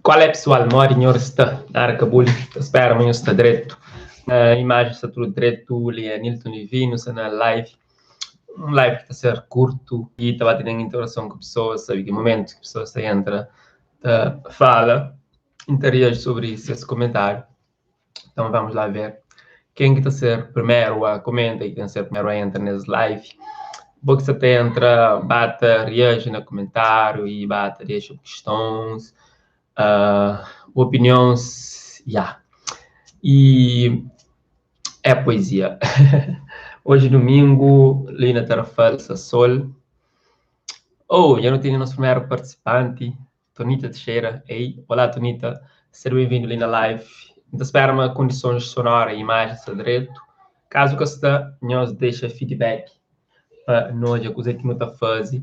Qual é pessoal, modi nhor sta na Arka Buli, ta spera ma nhos sta dretu. Na imajen sta tudu dretu, li é Nilton Divino, sta na live, un live ki ta ser kurtu i ta ba ten interason ku pesoas, sabe ki momentu ki pesoas ta entra ta fala, interage sobri ses komentariu. Então vamos lá ver quem que ta ser primeru a komenta i ken ser primeru a entra nes live. Bo ki sa ta entra, ba ta reaji na komentariu i ba ta dexa bu kistons, bu opinions, ya. I é poezia. Oji dumingu, li na Tarrafal sta sol. Oh, dja nu tene nos primeru partisipanti. Tonita Teixeira, ei, olá Tonita, ser bem-vindo li na live. N ta spera ma kondisons sonora i imajen sta dretu. Kazu ka sta, nhos dexa feedback pa nu odja kuzê ki nu ta faze,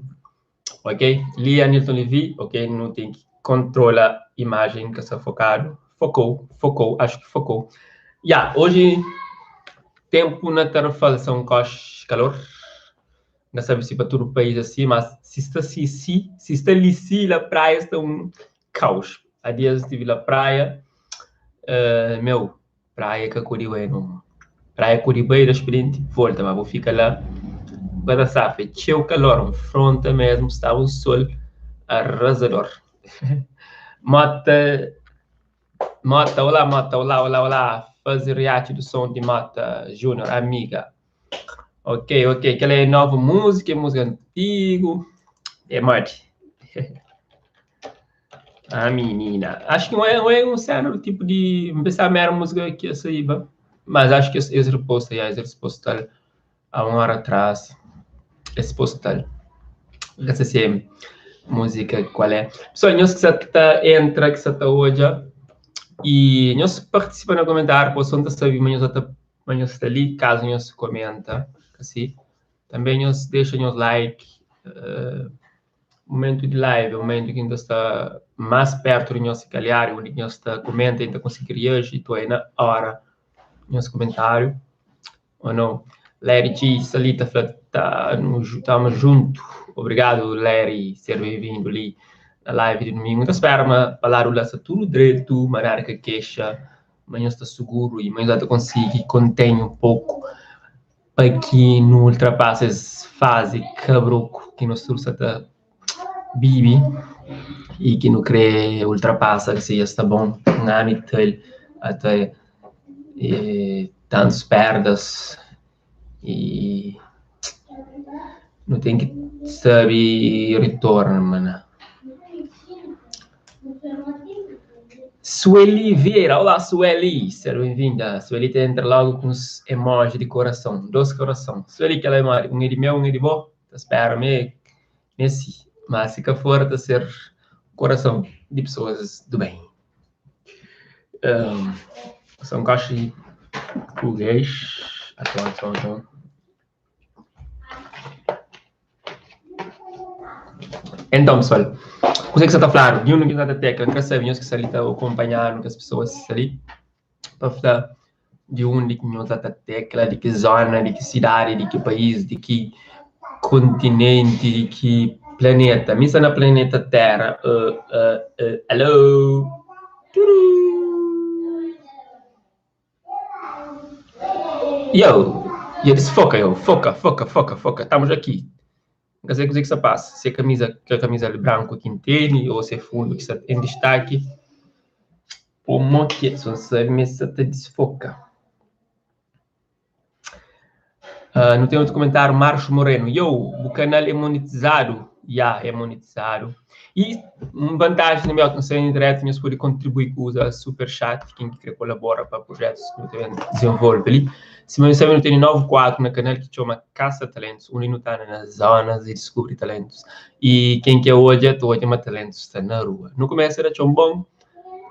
ok? Li é Anilton Levy, ok? Nu ten ki kontrola imajen ka sta fokadu. Fokou, fokou, acho ki fokou. Ya, oji tempu na Tarrafal sta un koxi kalor. N ka sabe si pa tudu país asi, mas si sta si si, si sta li si la praia sta un kaus. Há dias N stive la praia, meu, praia ka kudi bai no. Praia kudi bai da spirienti volta, ma bu fika la, bu ka ta safa, é txeu kalor, un fronta mesmu, staba un sol arrazador. Mota, Mota, olá Mota, olá, olá, olá, faze react do som de Mota Júnior, amiga. Ok, ok, kel é nova múzika, é múzika antigu, é modi? Ah, menina, acho que não é, não é um cena do tipo de. N pensaba ma era múzika ki ia saíba, mas acho que es reposta, ya, es reposta-l há un hora atrás, es posta-l. N ka sa si é múzika kual é. Pessoal, nhos ki sa ta entra, ki sa ta odja, i nhos partisipa na komentáriu, pa son ta sabe ma nhos sa ta ma nhos sta li, kazu nhos komenta, asi. Tanbe nhos dexa nhos like, momentu di live é momentu ki N ta sta más pertu di nhos, si kalhar, undi ki nhos ta komenta i N ta konsigi reaji, to é na ora nhos komentáriu, ô nau. Larry G sta li ta fla ta nu tamo juntu. Obrigadu Larry, ser ben-vindu li na live di dumingu. N ta spera ma pa ladu la sta tudu dretu, ma nada ka kexa. Ma nhos sta suguru i ma nhos ta konsigi kontene un poku pa ki nu ultrapasa es fazi kabruku ki nos tudu sta ta bibi i ki nu kre ultrapasa si dja sta bon un anu i tal ate tantus perdas i nu ten ki sabe ritorna mana. Sueli Vieira, olá Sueli, seja bem-vinda. Sueli ta entra logo ku uns emoji di coração, dos coração. Sueli, kel emoji, un é di meu, un é di bo. Ta spera ma é si, ma si ka for ta ser coração di pessoas do bem. Um, são caixa português. Então, então, então. Então, pessoal, kuzê ki sa ta fladu? Di undi ki sa ta tekla? N ka sabe, nhos ki sta li ta akonpanha-nu, kes pesoas ki sta li, pa fla di undi ki nhos sa ta tekla, di ki zona, di ki sidadi, di ki país, di ki kontinenti, di ki planeta. Mi sta na planeta Tera. Alô? Turuu! Yo, yo disse foca, yo, foca, foca, foca, foca, estamos aqui. N ka sabe kuzê ki sta pasa, se é kamiza, kel kamiza li branku ki N tene ou se é fundu ki sta en distaki. Pô mó ki é, só N sabe ma es sa ta disfoka. Uh, nu ten outro comentário, Marcos Moreno. Yo, bu canal é monetizado? Ya, é monetizado. E um vantagem na meu, não sei na internet, nhos pode contribuir com usa super chat, quem que quer colabora para projetos que eu desenvolve ali. Se não sabe, eu tenho um novo quadro no canal que chama Caça Talentos, onde não está nas zonas e descobre talentos. E quem quer hoje, hoje é talentos está na rua. No começo era Tchombom,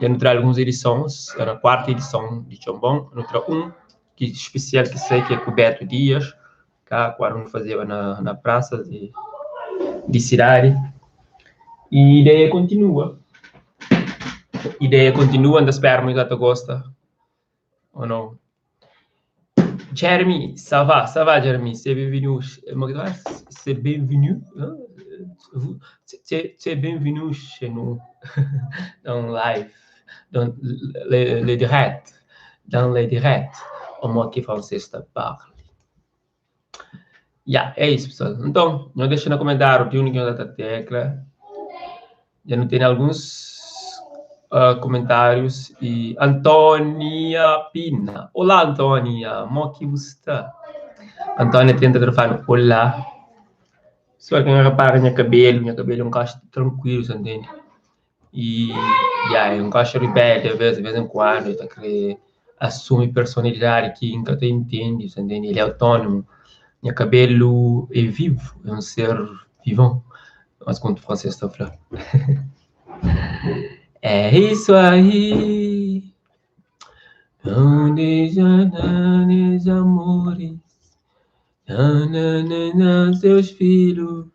já não traz algumas edições, era a quarta edição de Tchombom, não traz um ki spesial ki sai ki é ku Beto Dias, ka kuandu nu fazeba na, na prasa di, di sidadi. E ideia kontinua. Ideia kontinua, N ta spera ma nhos ta gosta ou não. Jeremy, ça va, ça va Jeremy, c'est bienvenu, c'est bienvenu, hein? Tu es bienvenu chez nous dans live, dans le direct, dans le direct, o mo ki fransês ta parle. Ya, é isso, pessoal. Nton, nhos dexa na komentáriu di undi ki nhos ta tekla. Dja nu tene alguns komentárius e Antónia Pina. Olá, Antónia, mo ki bu sta? Antónia tenta ta fla olá. Pessoal, ki repara nha cabelo é um cacho tranquilo, você entende? E, yeah, é um cacho rebelde, às vezes, de vez em quando, tá querer assume personalidade que nunca te entende, você entende? Ele é autônomo. Nha cabelo é vivo, é um ser vivant. Mas quanto francês está falando. É isso aí. Onde já amores, seus filhos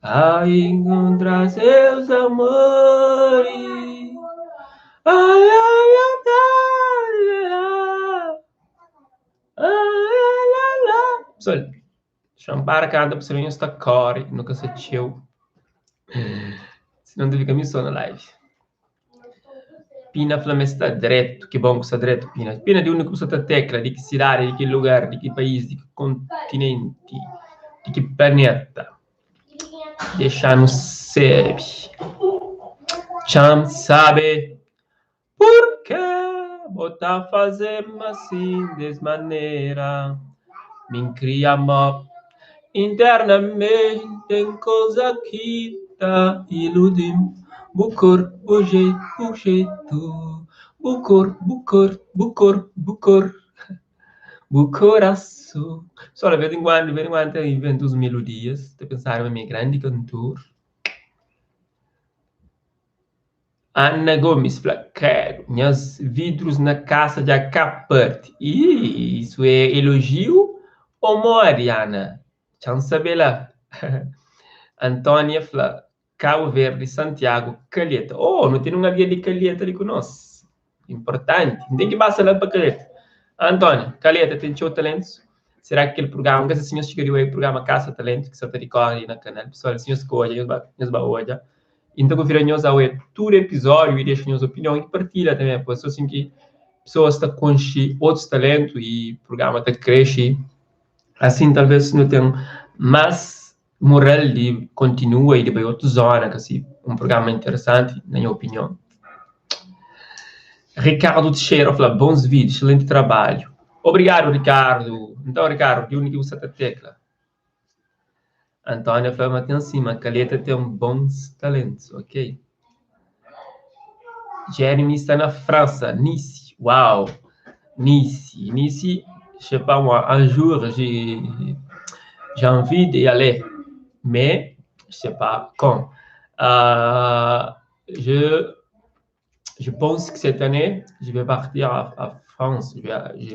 a encontrar seus amores. Ai, ai, ai, ai, ai, ai. Pessoal, champara canta para você está core, nunca se tcheu. Senão tu fica me só na live. Pina fla está direto, que bom que está direto, Pina. Pina de único que está tecla, de que cidade, de que lugar, de que país, de que continente, de que planeta. Deixar-nos sabe. Cham sabe por que botar fazer assim dessa maneira. Me cria mó internamente tem coisa que tá iludindo. Bu cor, bu jeito, bu jeito, bu cor, bu cor, bu cor, bu cor, bu coração. Só de vez em quando, de vez em quando, invento as melodias. Tô pensando em minha grande cantor. Ana Gomes fala, quero minhas vidros na casa de acaparte. Ih, isso é elogio ou more, Ana? Saber lá. Antônia fala, Cabo Verde, Santiago, Calheta. Oh, não tem um alguém de Calheta ali conosco. Importante. Não tem que passar lá para Calheta. Antônia, Calheta tem show talentos. Será que aquele programa, que se senhor chegaria aí, programa Caça Talento, que só está de corre na canal, pessoal, o senhor escolhe, nós vai hoje. Então, confira nós ao todo episódio e deixa nossa opinião e partilha também, pois assim que pessoas estão conhecendo outros talentos e o programa está cresce. Assim, talvez não tenha mais moral de continua e de vai outra zona, que assim, um programa interessante, na minha opinião. Ricardo Teixeira fala, bons vídeos, excelente trabalho. Obrigado, Ricardo. Então, Ricardo, de onde que você está tecla? Antônia fala, mas tem cima, Calheta tem bons talentos, ok? Jeremy está na França, Nice, uau! Nice, Nice, je sais pas moi, un jour, j'ai envie d'y aller, mais je sais pas quand. Je pense que cette année, je vais partir à France, je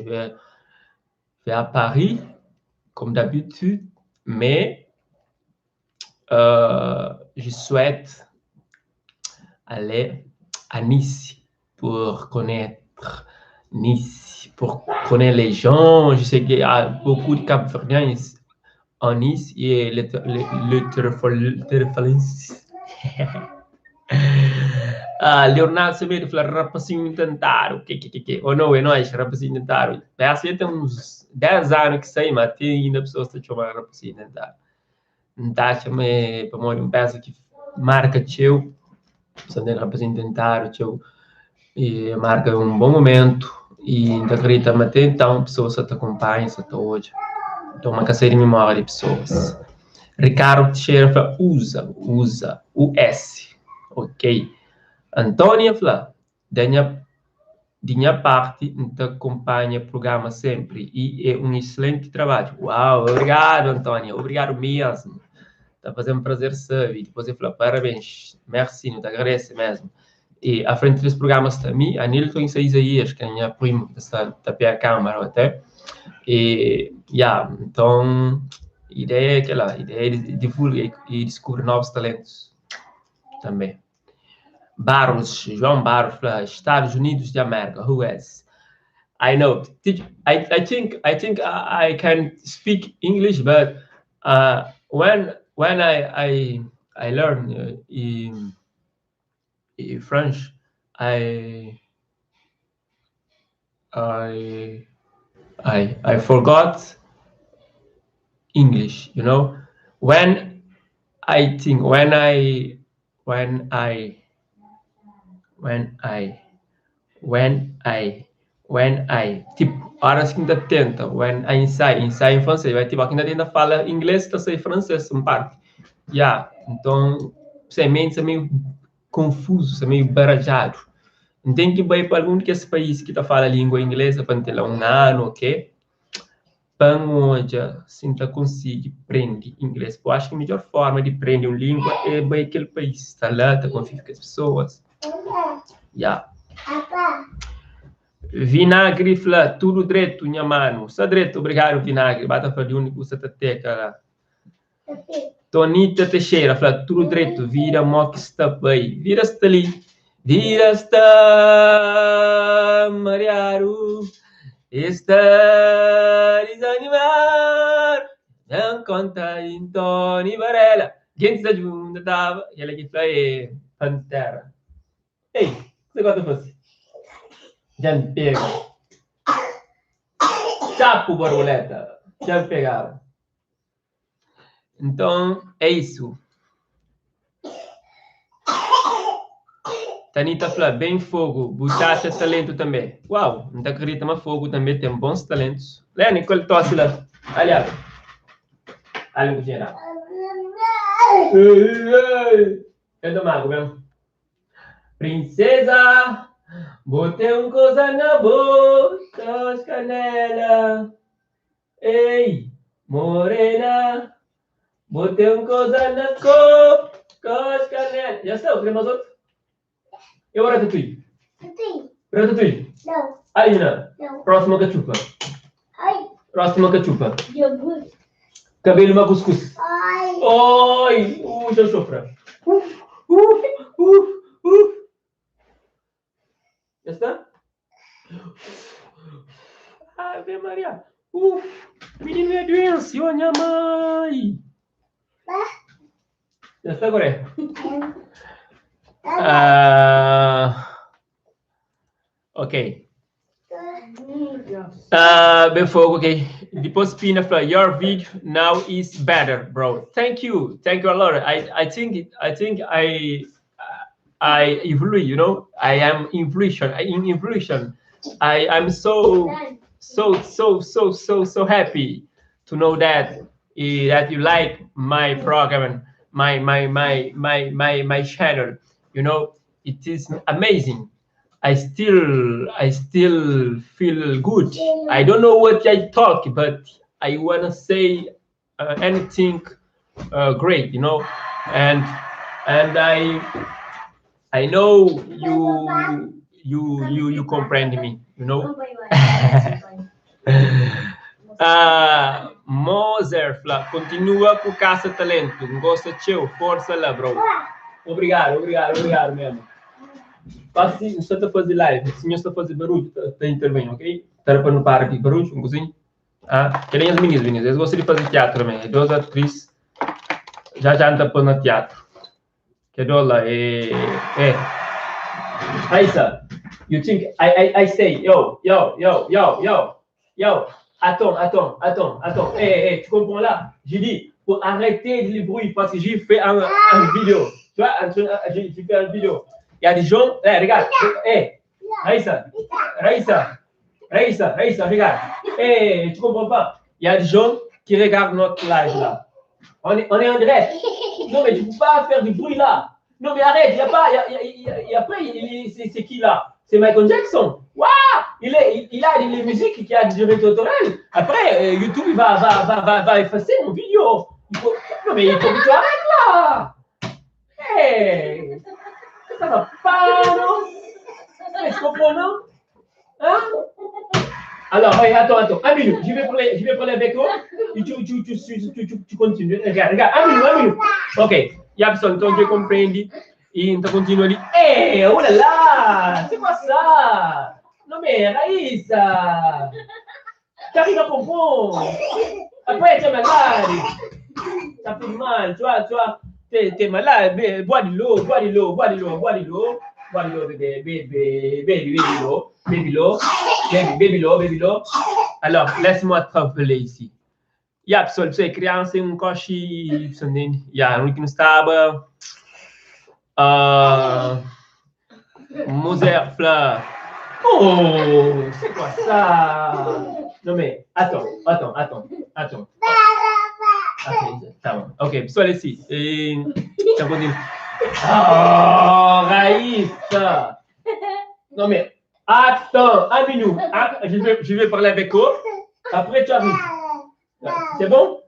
vais à Paris, comme d'habitude, mais je souhaite aller à Nice pour connaître Nice, pour connaître les gens. Je sais qu'il y a beaucoup de Capverdiens en Nice et le Ah, Leonardo Semedo fala, rapacinho tentaram, que, ou não, é nóis, rapacinho tentaram. Essa tem uns 10 anos que sei, mas tem ainda pessoas que chamam rapacinho tentaram. Não chama para morrer um peça que marca teu, só tem rapacinho tentaram, teu, e marca um bom momento, e ainda acredita, mas tem então pessoas que te acompanham, só te hoje. Então, uma caceira de memória de pessoas. Ricardo Teixeira fala, usa, US, ok. Antônia fala, da minha parte, te acompanha o programa sempre e é um excelente trabalho. Uau, obrigado, Antônia, obrigado mesmo. Está fazendo um prazer saber. Depois eu falo, parabéns, merci, não te agradeço mesmo. E à frente desse programa está a mim, a Nilton e a Isaías, que é a minha prima, que está a câmara até. E, yeah, então, a ideia é aquela, a ideia é divulgar e descobrir novos talentos também. Barros, João Barros, Estados Unidos de América, US. I know. I think I can speak English, but when When I learn in French, I forgot English. When I think when I when I when I when I when I tipo, horas ki N ta tenta, when I ensai, ensai em francês, vai tipo, ki N ta tenta fala inglês, ta sai francês um parte. Yeah, então, se mente é meio confuso, é meio baralhado. N ten ki bai pa algun di kes país ki ta fala língua inglesa pa N ter lá um ano, ok? Pa N odja si N ta konsigi prende inglês. Eu acho que a melhor forma de prende uma língua é bai aquele país, estar lá, ta convive com as pessoas. Yeah. Vinagre fla, tudo dreto, nha mano. Sta dreto, obrigado, Vinagre. Bata fla de onde custa tateca lá. Tonita Teixeira fla, tudo dreto, vida mó que está bem. Vida está ali. Vida está mariado, está desanimado. Não conta em Tony Varela. Gente da junta tava. E ela aqui fla, é Pantera. Ei, o que você gosta de fazer? Já me pega. Chapo borboleta. Já me pegaram. Então, é isso. Tanita fla, bem fogo, buchacha talento também. Uau, não acredita, mas fogo também tem bons talentos. Lene, qual tosse lá? Olha. Olha o geral. Ei, ei. Eu tomo água mesmo. Princesa, botei um coisa na boca, as canela. Ei, morena, botei um coisa na cor, as canela. Já está, quer mais outro? Eu ratatouille. Ratatouille. Ratatouille. Não. Alina, Não. próxima cachupa. Ai, Próxima cachupa. iogurte. Cabelo uma cuscuz. Ai. Oi, já sofra. Uf, uf, uf, uf. Já está? Ave Maria. Uf, menino é doença, ó, minha mãe. Já está agora? Ah, ok. Bem fogo, ok. Depois Pina fala, your video now is better, bro. Thank you, thank you a lot. I think I evolve. I am evolution. I in evolution. I am so so so so so so happy to know that you like my program, my channel. It is amazing. I still feel good. I don't know what I talk, but I wanna say anything great, and I know you comprehend me. Mozer fla, continua com caça talento, gosta teu, força lá, bro. Obrigado, obrigado, obrigado mesmo. Faço, estou a fazer live, se senhor está a fazer barulho, tá intervém, ok? Tá para não parar aqui barulho, um cozinho. Ah, querem as meninas, meninas, eles gostam de fazer teatro também. É duas atrizes, já já anda pôr no teatro. Que lá, é. Raissa, you think I say, yo, yo, yo, yo, yo, yo, attends, attends, attends, attends, hey, hey, tu comprends là? J'ai dit, pour arrêter le bruit, parce que j'ai fait un vidéo. Tu vois, j'ai fait un vidéo. Il y a des gens, hey, regarde, hey, Raïssa, Raïssa, Raïssa, Raïssa, regarde. Hey, tu comprends pas? Il y a des gens qui regardent notre live là. On est en direct. Non, mais tu peux pas faire du bruit là. Non, mais arrête, il y a pas, y a, y a, y a, après, c'est qui là? C'est Michael Jackson. Waouh! Il a des musiques qui a duré total. Après, YouTube, il va effacer mon vidéo. Non, mais il faut que tu arrêtes là. Hey! Ça va pas, non? Tu comprends, non? Hein? Alors, hey, attends, attends, un minute, je vais parler avec toi. Et tu continues. Regarde, regarde, un minute, un minute. Ok, Yapson, então je compreendi. E então continua ali. Eh, oh là là! C'est quoi ça? Non mais, Raïssa! Tu arrives à comprendre? Après, tu es malade. Ça fait mal, tu vois, tu vois. T'es, t'es malade, mais bois de l'eau, bois de l'eau, bois de l'eau, bois de l'eau, bois de l'eau, bébé, bébé, baby, baby l'eau, baby l'eau, baby, baby l'eau, baby l'eau. Alors, laisse-moi te rappeler ici. Ya, pessoal, pessoal, é criança um coche, ya, onde que não estava. Uh, Mozart fla, Oh, c'est quoi ça? Non mais, attends, attends, attends, attends. Ok, tá bom. Ok, pessoal, assim. E, então, continua. Oh, Raíssa! Non mais, attends, un minute. Ah, je vais, je vais parler avec eux. Après, tu arrives. C'est bon?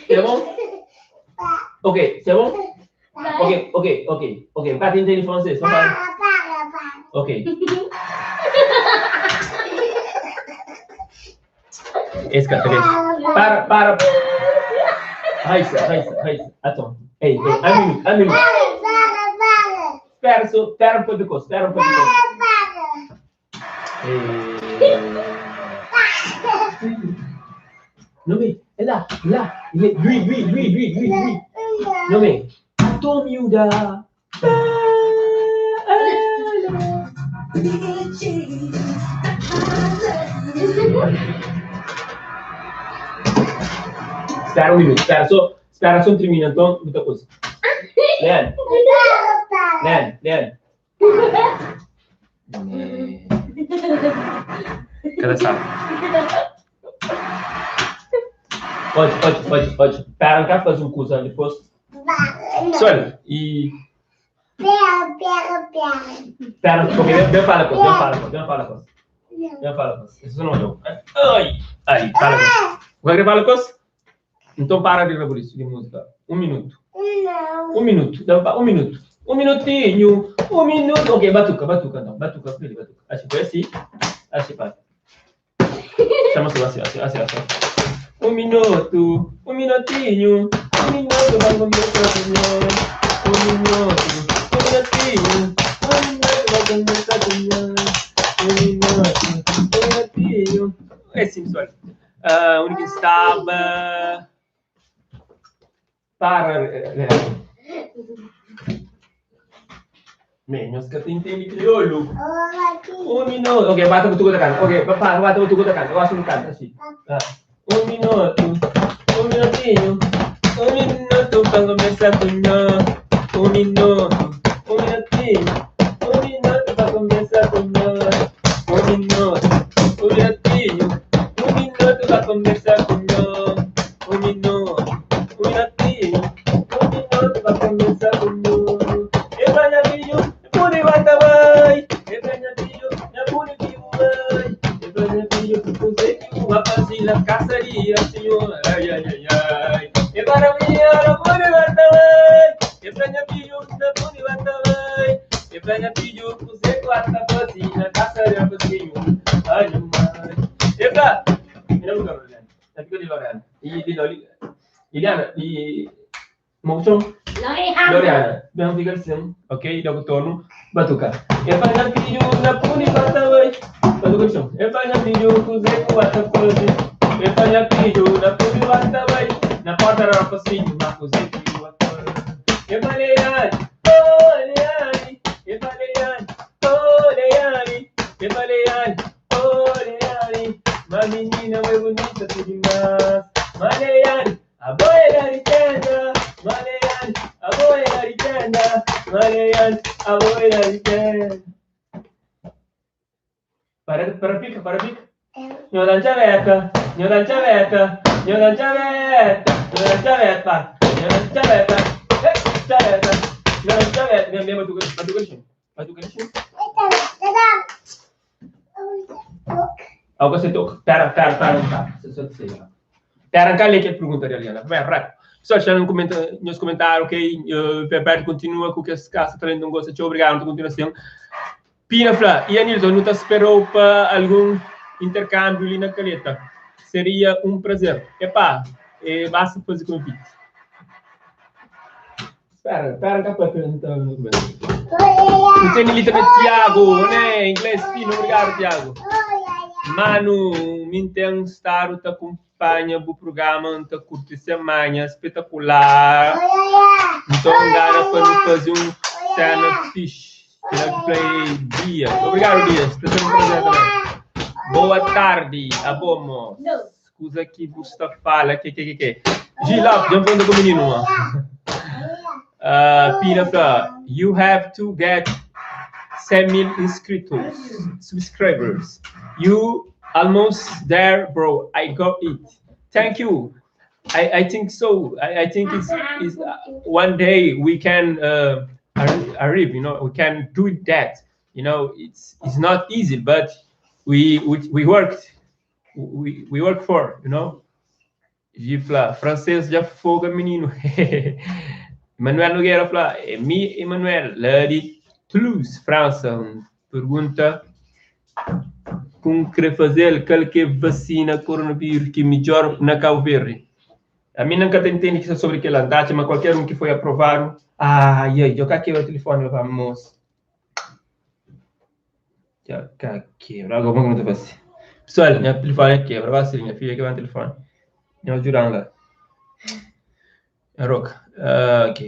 C'est bon? Ok, c'est bon? Ok, ok, ok, ok. Pas entender français, só para. Ok. Esse cara, Para, para. Raíssa, Raíssa, Raíssa. Attends. Ei, ei, un minute, un minute. Espera, só, espera um pouco, espera um pouco. Non mais, là, là, il est, lui, lui, lui, lui, lui, lui. Non mais, attends, miúda. Espera um minuto, espera só, espera só um termino, então, muita coisa. Leandro. Leandro, Leandro. Cada sabe. Pode, pode, pode, pode. Espera, não quero fazer um curso depois. Pessoal, e. Pera, pera, pera. Espera, ok, vem fala coisa, vem fala coisa, vem fala coisa. Vem fala coisa. Isso não olhou. Ai, aí, fala coisa. Vai gravar coisa? Então para de gravar isso de música. Um minuto. Não. Um minuto. Não, um minuto. Um minutinho. Um minuto. Ok, batuca, batuca então. Batuca, filho, batuca. Acho que foi assim. Acho que vai. Chama assim, assim, assim, assim, assim. Um minuto, um minutinho, um minuto, vai comer pra Um minuto, um minutinho, um minuto, vai comer pra Um minuto, um minutinho. É assim, pessoal. Uh, onde que estava? Para, Leandro. Me, nhos ka ta intende kriolu. Un minuto. Ok, bata bu tuku ta kanta. Ok, para, bata bu tuku ta kanta. Gosi bu kanta asi. Ah. Un minuto, un minutinho, un minuto pa conversa ku nho. Un minuto, un minutinho, un minuto pa conversa ku nho. Un minuto, un minutinho, un minuto pa conversa ku nho. Un minuto, un minutinho, un minuto pa conversa ku nho. E fla nha fidju, Nha pode ba ta bai. E fla nha fidju, Nha pode ki bu bai. E fla nha fidju, Kuzê ki bu ba faze la kasa di sinhor? Ai, ai, ai, ai. E fla nha fidju, Nha pode ba ta bai. E fla nha fidju, Nha pode ba ta bai. E fla nha fidju, Kuzê ki bu ba ta faze la kasa di sinhor? Ai, nha mai. E fla, Mi nomi Loriana. La figlia di Loriana. I, di Loli, Liliana, di Motion. Loriana, ben fika sin, ok? Logo torno, batuka. E fla nha fidju, na puni bata bai. Batuka txon. E fla nha fidju, kuzê ku bata faze? E fla nha fidju, na puni bata bai. Na porta da rapasinhu, ma kuzê ki bata faze? E fla Leane, oh Leane. E fla Leane, oh Leane. E fla Leane, oh Leane. Ma minina, é bonita tu demais. Ma Leane, abo é laritenda. Ma Leane, abo é laritenda. Ma Leane, abo é laritenda. Para, para pica, para pica. Nho dan txaveta, nho dan txaveta, nho dan txaveta, nho dan txaveta, nho dan txaveta, eh, txaveta, nho dan txaveta. Vem, vem, batuca, batuca, batuca, batuca. Algo você toca. Pera, pera, pera, pera. Pera, não quer ler pergunta, Eliana. Vai, rápido. Pessoal, deixa no comenta, nos comentários, ok? Bebeto continua com que esse caso também não gosta. Obrigado, continua assim. Pina Fla, e Anilton, não te esperou para algum intercâmbio ali na caleta? Seria um prazer. Epá, é, basta fazer convite. Espera, espera, cá para perguntar no começo. Tem ali também Tiago, né? Inglês fino, obrigado, Tiago. Mano, me tem estado tá com panha bu prugrama N ta kurti sen manha Spetakular Nton gana pa nu faze un sena fixi Kila ki fla é Dias Obrigadu Dias, ta ser un prazer tanbe Boa tardi, abo mos Kuza ki bu sta fala ke ke ke ke Gi Lopes, dja N pergunta ku mininu ma Pina fla You have to get 100 mil inscritos, subscribers You almost there bro, I got it Thank you I, I think so I, I think it's, it's one day we can uh, arrive, you know, we can do that you know, it's, it's not easy, but we, we, we worked we, we work for, you know. Gi fla, francês dja foga mininu. Emanuel Nogueira fla, é mi Emanuel, la di Toulouse, França. Un pergunta ku N kre faze-l, kal ki é vasina coronavírus ki midjor na Cabo Verde? Ami N ka ta intende kisa sobri kel-la. N ta atxa ma kualker un ki foi aprovadu. Ai, ai, dja ka kebra tilifoni, papá, mos. Dja ka kebra. Agora como que nu ta fase? Pessoal, nha telefone kebra. Ba si nha filha kebra telefone. Nhos djudan la. Rock. Uh, ok.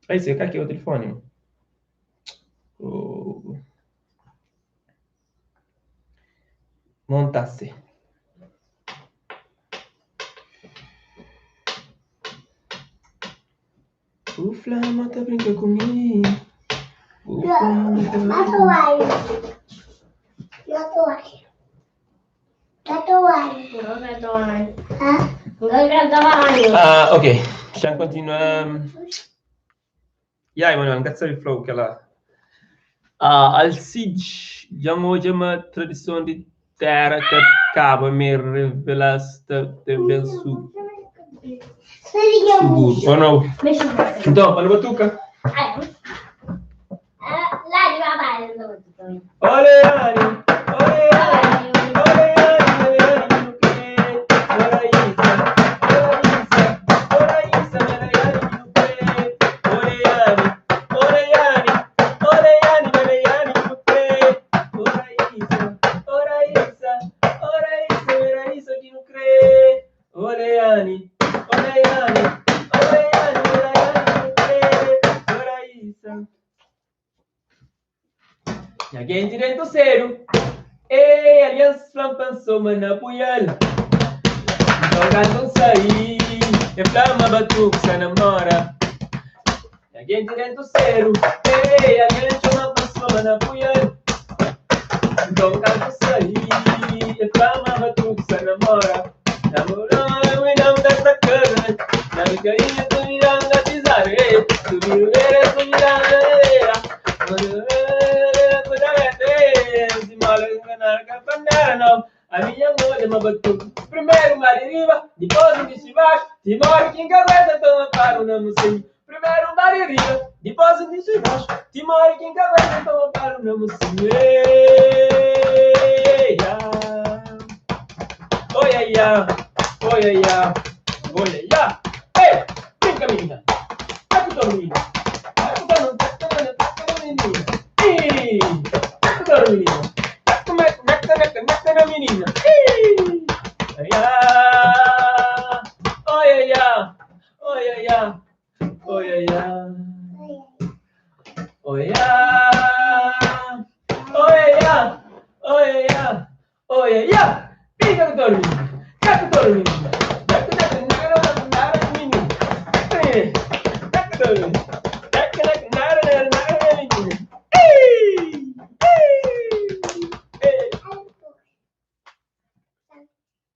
Ai, se ka kebra telefone. Oh. Montase. Bu fla ma ta brinka ku mi Bu fla ma ta brinka ku mi Ah, ok. Xa N kontinua. Ya, Emanuel, N ka ta sabe fla-u kel-la. Ah, Alcides, dja N odja ma tradison di Téra ka kaba mi revela-s ta ten ben suguru. Ou nau? Nton, pa nu batuka. Ole ani, ole ani, ole ani, ole ani, nu kre. Ora isa, ora isa, ora isa, ole ani, nu kre. Ole ani, ole ani, ole ani, ole ani, nu kre. Ora isa, ora isa, ora isa, ora isa ki nu kre. Ora yani, ora yani, ora yani, ora yani ki nu kre. Ora isa. Nha genti dentu sedu, ei, algen fla-m pa N soma na Buial. Nton kantu N sai, e fla-m ma batuku sa namora. Nha genti dentu seru, ei, algen txoma pa soma na Buial. Nton kantu sai, e fla ma batuku sa namora. Ami nha odja ma batuku Primeru ma di riba, dipos N dixi baxu Ti mori ki N ka aguenta toma paru na musinhu Primeru ma di riba, dipos N dixi baxu Ti mori ki N ka aguenta toma paru na musinhu Ei, ia Oi, ia, ia Oi, ia, ia Oi, ia, ia Ei, brinka minina Vai ku toru minina Vai ku toru, minina Ih, vai ku toru minina Menina.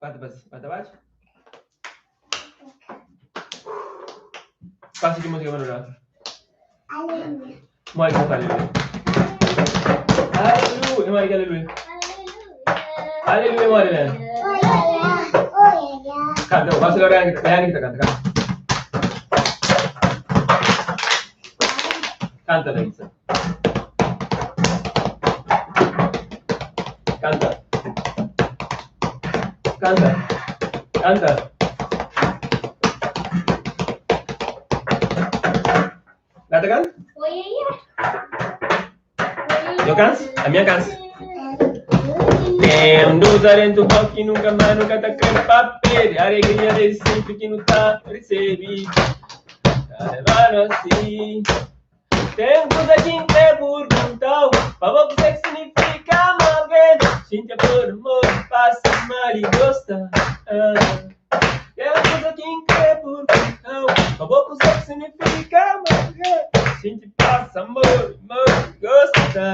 Bata pa si, bata baxu. Pasa ki músika pa nu dansa. Aleluia. Modi ki ta fla aleluia? Aleluia. Modi ki aleluia? Aleluia modi Lena? Kanta, pasa Lorena ki Lena ki ta kanta, kanta. Kanta, Larissa. Kanta. Kanta. Kanta. Gata kanta? Eu canso? A minha cansa. Ten lus dentu bo ki nunka más nu ka ta kre pa perde. Alegria desdi senpri ki nu ta resebe ta leba-nu asi. Ten kuza ki N kre purgunta-u pa bo kuzê ki signifika ama algen. Xinti amor, amor pasa mal i gosta. Ten kuza ki N kre purgunta-u pa bo kuzê ki signifika ama algen. Xinti pasa amor, amor gosta.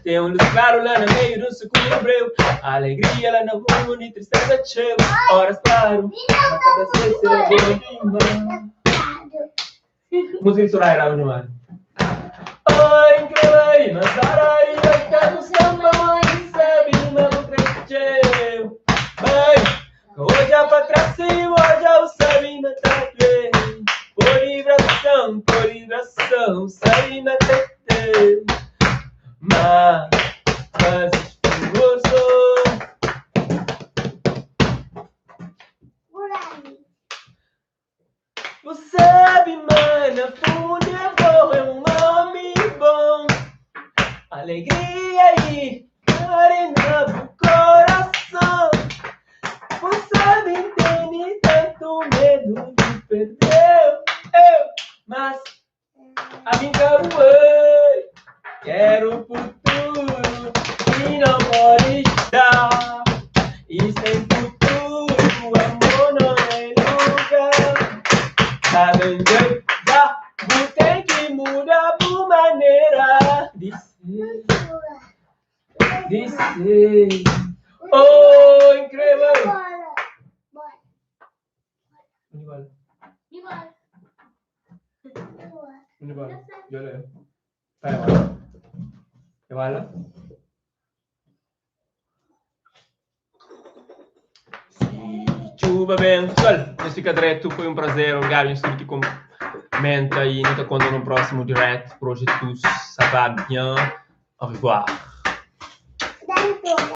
Ten un lus klaru la na meiu dun sukuru breu. Alegria la na undi tristeza txeu. Oras klaru ma ka ta ser ser bon dimas. Música de Soraya Ramos Mano. Oi, incrível, mas Soraya vai estar no samba, mãe, sabe, mas não cresceu. Mãe, olha para trás e olha o sabe, mas tá bem. Por vibração, sabe, mas tá bem. Mas, faz esforço. Bu sabe ma na fundu abo é un omi bon. Alegria i kari na bu korason. Bu sabe N tene tantu medu di perdeu eu. Mas ami N ka bu oi. Quero futuro ki não pode dar. E sem futuro amor não é lugar. Tá bem, já bu ten ki muda bu manera di ser, di ser. Oh, incrível! Undi bola? Undi bola? Djobe. Tá, é bola. É bola? Si txuba ben, pessoal, nhos fika dretu, foi un prazer, obrigadu nhos tudu ki komenta y nu ta konta nun prósimu direct. Por hoje é tous, ça va bien, au revoir.